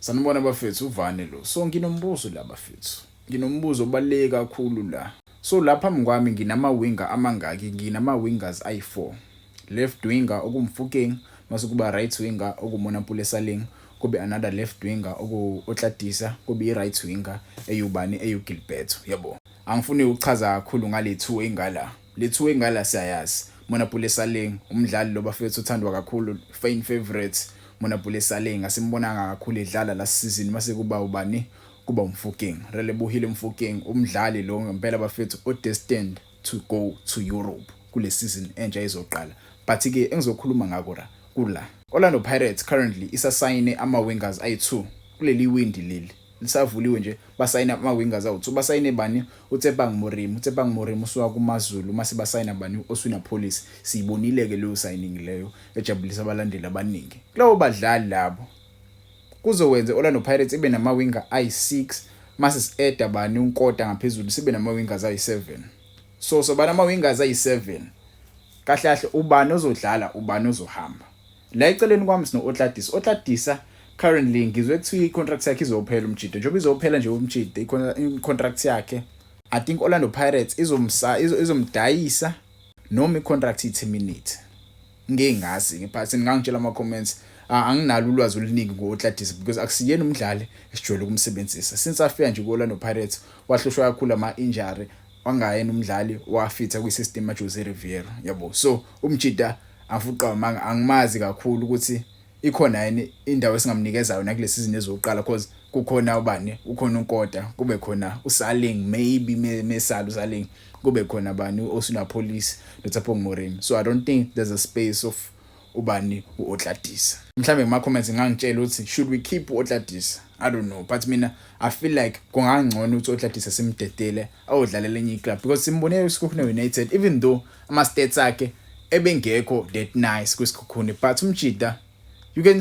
Sanibona bafethu, uvane lo. So nginombuzo la bafethu. Nginombuzo obaluleke kakhulu la. So la phambi kwami nginama-winger amangaki? Nginama-wingers ayi-4. Left winger okuMofokeng, mase kuba right winger okuMonnapule Saleng, kube another left winger oku-Otladisa, kube i-right winger eyubani eyu-Gilberto, yabo. Angifuni ukuchaza kakhulu ngale two engala. Le two engala siyayazi. Monnapule Saleng, umdlali lo bafethu othandwa kakhulu, fan favorite. Monnapule Saleng asimbonanga kakhulu edlala last season, mase kuba ubani? Kuba uMofokeng. Relebohile Mofokeng, umdlali lo ngempela bafethu o-destined to go to Europe kule season entsha ezoqala. But ke engizokhuluma ngako la kula. Orlando Pirates currently isasayine ama-wingers ayi-2 kuleli windi leli. Lisavuliwe nje, basayina ama-wingers awu-2. Basayine bani? UTshepang Moremi. UTshepang Moremi usuka kuMaZulu, mase basayina bani? Oswin Appollis. Siyibonile ke leyo signing leyo ejabulisa abalandeli abaningi. Kulabo badlali labo kuzowenza Orlando Pirates ibe nama-winger ayi-6, mase si-adda bani? UNkota ngaphezulu, sibe nama-wingers ayi-7. So soba nama-wingers ayi-7. Kahle kahle ubani ozodlala, ubani ozohamba? La eceleni kwami sino Otladisa. Otladisa currently ngizwe kuthiwa i-contract yakhe izophela umjida. Njengoba izophela nje umjida i-contract yakhe, I think Orlando Pirates izomsa izomdayisa noma i-contract i-terminate. Ngeke ngazi, but ningangitshela ama comments. Anginalo ulwazi oluningi ngo-Otladisa because akusiyena umdlali esijwayele ukumsebenzisa. Since afika nje ku-Orlando Pirates wahlushwa kakhulu ama-injury, wangayena umdlali wafitha kwi-system kaJose Riveiro, yabo. So umjida afuqa manga angimazi kakhulu ukuthi ikhona yini indawo esingamnikeza yona kule season ezoqala, because kukhona ubani? Ukhona uNkota, kube khona uSaleng, maybe mesala uSaleng, kube khona bani? Oswin Appollis noTshepang Moremi. So I don't think there's a space of ubani? U-Otladisa. Mhlambe kuma comments ngangitshela ukuthi should we keep u-Otladisa? I don't know, but mina I feel like kungangcono ukuthi u-Otladisa simdedele ayodlalela enye iclub, because simbonile kwiSekhukhune United, even though ama stats akhe ebengekho that nice kwiSekhukhune, but umjida you can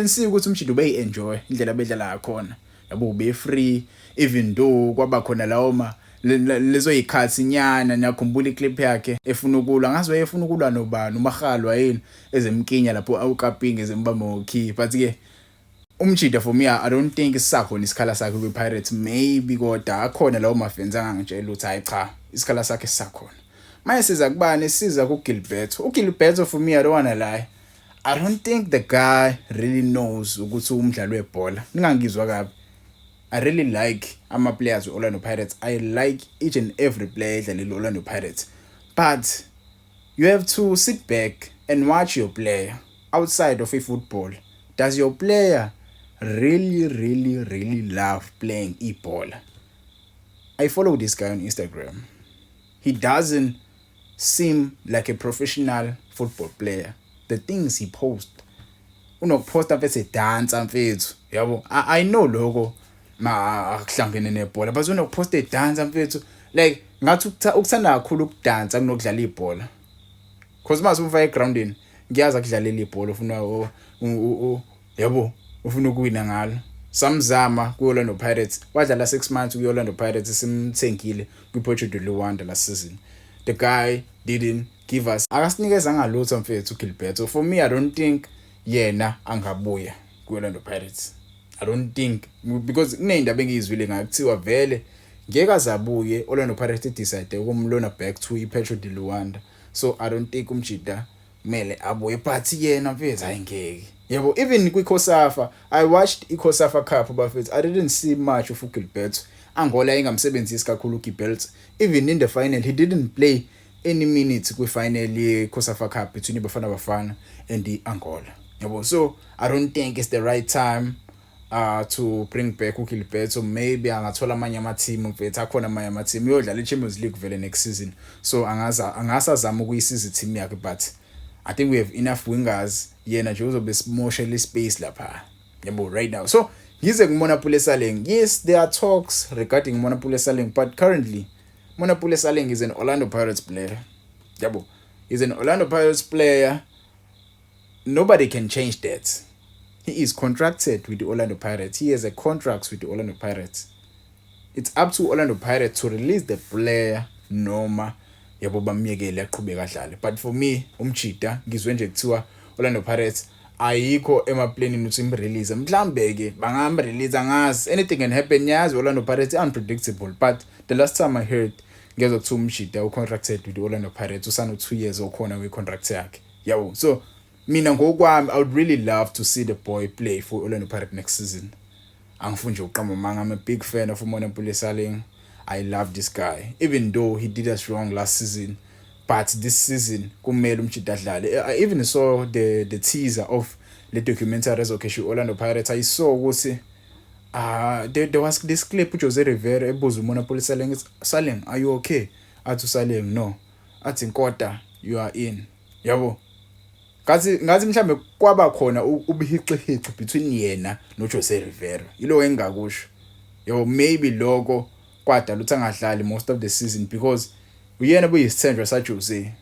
see ukuthi umjida ubeyi-enjoy indlela abedlala ngakhona, yabo, ube free, even though kwaba khona lawo ma lezo yikhathi nyana. Niyakhumbula iclip yakhe efuna ukulwa, ngazi wayefuna ukulwa nobani, uMahalwa yini, ezemkinya lapho awukapingi ezembamba ngokey. But ke umjida for me, I don't think sisakhona isikhala sakhe kwi-Pirates maybe, kodwa akhona lawo mafans angangitshela ukuthi hayi cha, isikhala sakhe sisakhona. Manje siza kubani? Siza kuGilberto. UGilberto for me, I don't wanna lie, I don't think the guy really knows ukuthi umdlalo webhola. Ningangizwa kabi, I really like ama players we-Orlando Pirates. I like each and every player edlalela Orlando Pirates, but you have to sit back and watch your player outside of a football. Does your player really really really love playing ibhola? I follow this guy on Instagram. He doesn't seem like a professional football player. The things he post, unokuposta mfethu edansa mfethu, yabo. I know lokho ma akuhlangene nebhola, but unokuposta edansa mfethu, like ngathi ukuthanda kakhulu ukudansa kunokudlala ibhola, cause mase umfaka egroundini ngiyazi akudlalela ibhola, ufuna yabo, ufuna ukuwina ngalo. Samzama ku-Orlando Pirates, wadlala 6 months ku-Orlando Pirates, simthengile kwi-Petro de Luanda last season. The guy didn't give us, akasinikezanga lutho mfethu uGilberto. For me, I don't think yena angabuya ku-Orlando Pirates. I don't think, because kuneyindaba engiyizwile ngayo, kuthiwa vele ngeke azabuye. Orlando Pirates decide ukumlona back to iPetro de Luanda, so I don't think umjida kumele abuye. But yena mfethu, hayi ngeke, yabo. Even kwiCOSAFA, I watched iCOSAFA Cup bafethu, I didn't see much of uGilberto. Angola ingamsebenzisi kakhulu uGilberto. Even in the final he didn't play any minutes kwi-final ye-COSAFA Cup between iBafana Bafana and i-Angola, yabo. So I don't think it's the right time to bring back uGilberto. Maybe angathola amanye ama-team mfethu, akhona amanye ama-team, uyodlala i-Champions League vele next season, so angaza angasazama ukuyisiza i-team yakhe, but I think we have enough wingers. Yena nje uzobe simoshela ispace lapha, yabo, right now. So ngize kuMonnapule Saleng. Yes, there are talks regarding Monnapule Saleng, but currently Monnapule Saleng is an Orlando Pirates player, yabo. He's an Orlando Pirates player. Nobody can change that. He is contracted with the Orlando Pirates. He has a contract with the Orlando Pirates. It's up to Orlando Pirates to release the player noma, yabo, bamyekele aqhubeka adlale. But for me umjida ngizwe nje kuthiwa Orlando Pirates Ayikho emaplanini ukuthi imrelease. Mhlambe ke bangamrelease, angazi, anything can happen. Yazi, Orlando Pirates unpredictable, but the last time I heard, ngezwe kuthiwa umjida ucontracted with Orlando Pirates, usano 2 years okhona kwi-contract yakhe, yabo. So mina ngokwami, I would really love to see the boy play for Orlando Pirates next season. Angifuni nje ukuqamba amanga, I'm a big fan of uMonnapule Saleng. I love this guy, even though he did us wrong last season, but this season kumele umjida adlale. I even saw the teaser of le documentary ezokhishwa Orlando Pirates. I saw ukuthi there was this clip, uJose Rivero ebuza uMonnapule Saleng, "Saleng, are you okay?" Athi uSaleng, "No." Athi, "Nkota, you are in," yabo. Ngathi mhlambe kwaba khona ubuhiqihiqi between yena noJose Rivero, yilo engingakusho, yabo. Maybe lokho kwadala ukuthi angadlali most of the season because uyena buyisithenjwa saJose.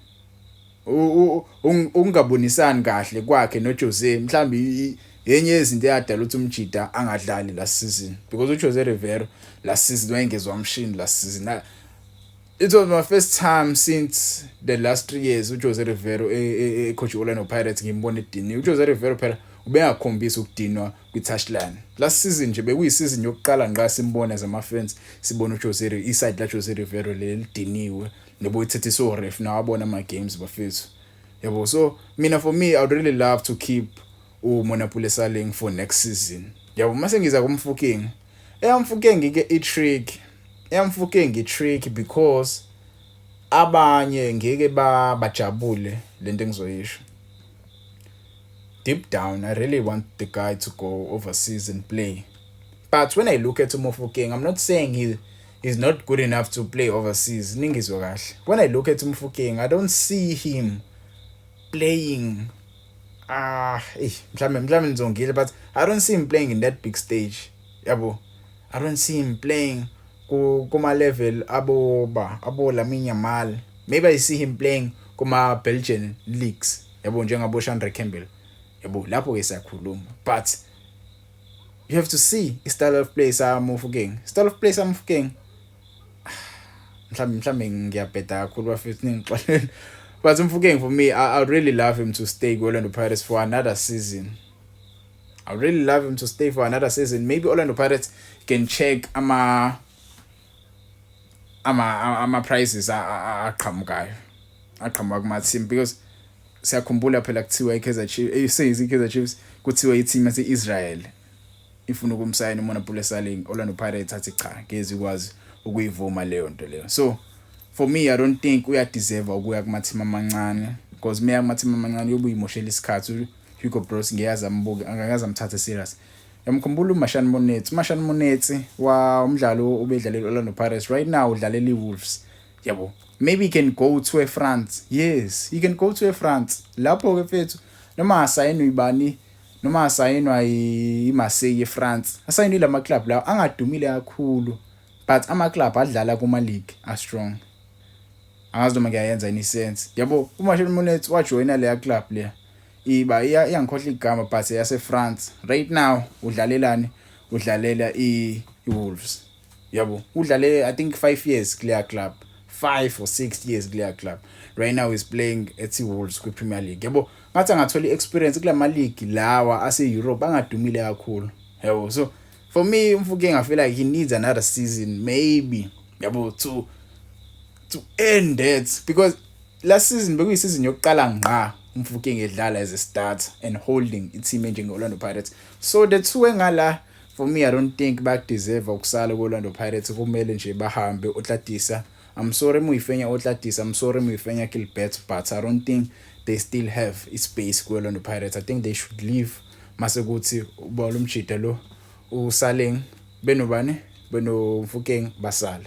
Ukungabonisani kahle kwakhe noJose mhlambi yenye yezinto eyadala ukuthi umjida angadlali last season, because uJose Rivero last season wayengezwa umshini. Last season, it was my first time since the last 3 years uJose Rivero ecoach Orlando Pirates ngimbona ediniwe. UJose Rivero phela ubengakhombisi ukudinwa kwi-touchline. Last season nje bekuyi-season yokuqala ngqa simbona as ama-fans, sibona uJose, iside la Jose Rivero lelidiniwe, noba uyithethe o-ref nawabona ama-games, bafethu, yabo. So mina, for me, I would really love to keep uMonnapule Saleng for next season, yabo. Mase ngiza kuMofokeng, eyaMofokeng ke i-trick, eyaMofokeng i-trick because abanye ngeke bajabule lento engizoyisho. Deep down, I really want the guy to go overseas and play, but when I look at uMofokeng, I'm not saying he is not good enough to play overseas, ningizwe kahle. When I look at uMofokeng, I don't see him playing, ah, eh mhlambe nizongile, but I don't see him playing in that big stage, yabo. I don't see him playing kuma level abo ba abo Lamine Yamal. Maybe I see him playing kuma Belgian leagues, yabo, njengabo Shandre Campbell, yabo. Lapho ke siyakhuluma, but you have to see i-style of play sa Mofokeng, style of play sa Mofokeng. Mhlambe ngiyabheda kakhulu, bafethu, ningixolele, but uMofokeng, for me, I really love him to stay ku Orlando Pirates for another season. I really love him to stay for another season. Maybe Orlando Pirates can check ama prices aqhamukayo, aqhamuka kuma team, because siyakhumbula phela kuthiwa iKaizer Chiefs, seyizi iKaizer Chiefs, kuthiwa i-team yase-Israel ifuna ukumsayina uMonnapule Saleng. Orlando Pirates athi cha, ngeze ikwazi ukuyivuma leyo nto leyo. So for me, I don't think uyadeserve ukuya kuma team amancane, because meya kuma team amancane yobe uyimoshela isikhathi. Hugo Broos ngiyazi ambuke, angakaze amthathe serious. Yamkhumbula uMashane Monetsi, uMashane Monetsi wa umdlalo ubedlalela Orlando Pirates, right now udlalela iWolves, yabo. Maybe he can go to eFrance. Yes, he can go to eFrance. Lapho ke, mfethu, noma asayinwe ibani, noma asayinwa iMarseille eFrance, asayinwe lama club lawo angadumile kakhulu, but ama club adlala kuma league a strong. Angazi noma ngiyayenza any sense, yabo. UMashane Monetsi wajoyina leya club leya, iba iyangikhohlwa igama, but yase France. Right now udlalelani? Udlalela iWolves, yabo. Udlale, I think, 5 years kuleya club, 5 or 6 years kuleya club. Right now he's playing at Wolves kwi Premier League, yabo. Ngathi angathola iexperience kulama league lawa ase Europe angadumile kakhulu, yabo. So for me, uMofokeng, I feel like he needs another season maybe, yabo, to end it, because last season bekuyisizini yokuqala ngqa uMofokeng edlala as a starter and holding i-team enjenge-Orlando Pirates. So the two engala, for me, I don't think bakudeserve ukusala ku-Orlando Pirates. Kumele nje bahambe. Otladisa, I'm sorry Moifenya Otladisa, I'm sorry Moifenya Gilbert, but I don't think they still have space ku-Orlando Pirates. I think they should leave. Mase kuthi uba lo mjida lo uSaleng benobani benoMofokeng basale.